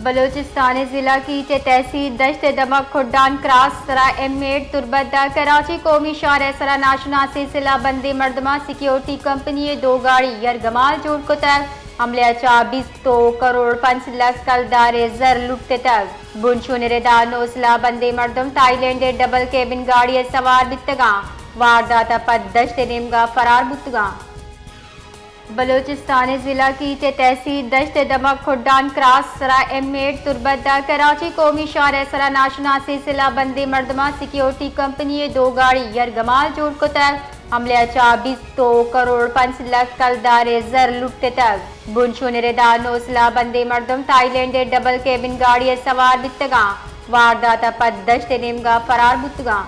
بلوچستان ءِ ضلع کیچ ءِ تحصیل دشت ءِ دمگ کھڈان کراس ءِ سرا ایم ایٹ تربت ءَ کراچی قومی شاہراہ ءِ سرا ناشناسیں سلاہ بندیں مردماں سیکیورٹی کمپنی ءِ دو گاڑی یرغمال جوڑ کتگ۔ حملہ ءَ چہ بیست کروڑ پنچ لکھ کلدار ءِ زر لٹتگ۔ بنشون ءِ ردا نو سلاہ بندیں مردم تھائی لینڈ ءِ ڈبل کیبن گاڑی ءَ سوار بیتگاں۔ واردات ءَ پد دشت ءِ نیمگ ءَ فرار بوتگاں۔ بلوچستان ءِ ضلع کیچ ءِ تحصیل دشت ءِ دمگ کھڈان کراس ءِ سرا ایم ایٹ تربت ءَ کراچی قومی شاہراہ ءِ سرا ناشناسیں سلاہ بندیں مردماں سیکیورٹی کمپنی ءِ دو گاڑی یرغمال جوڑ کتگ۔ حملہ ءَ چہ بیست کروڑ پنچ لکھ کلدار ءِ زر لٹتگ۔ بنشون ءِ ردا نو سلاہ بندیں مردم تھائی لینڈ ءِ ڈبل کیبن گاڑی ءَ سوار بیتگاں۔ واردات ءَ پد دشت ءِ نیمگ ءَ فرار بوتگاں۔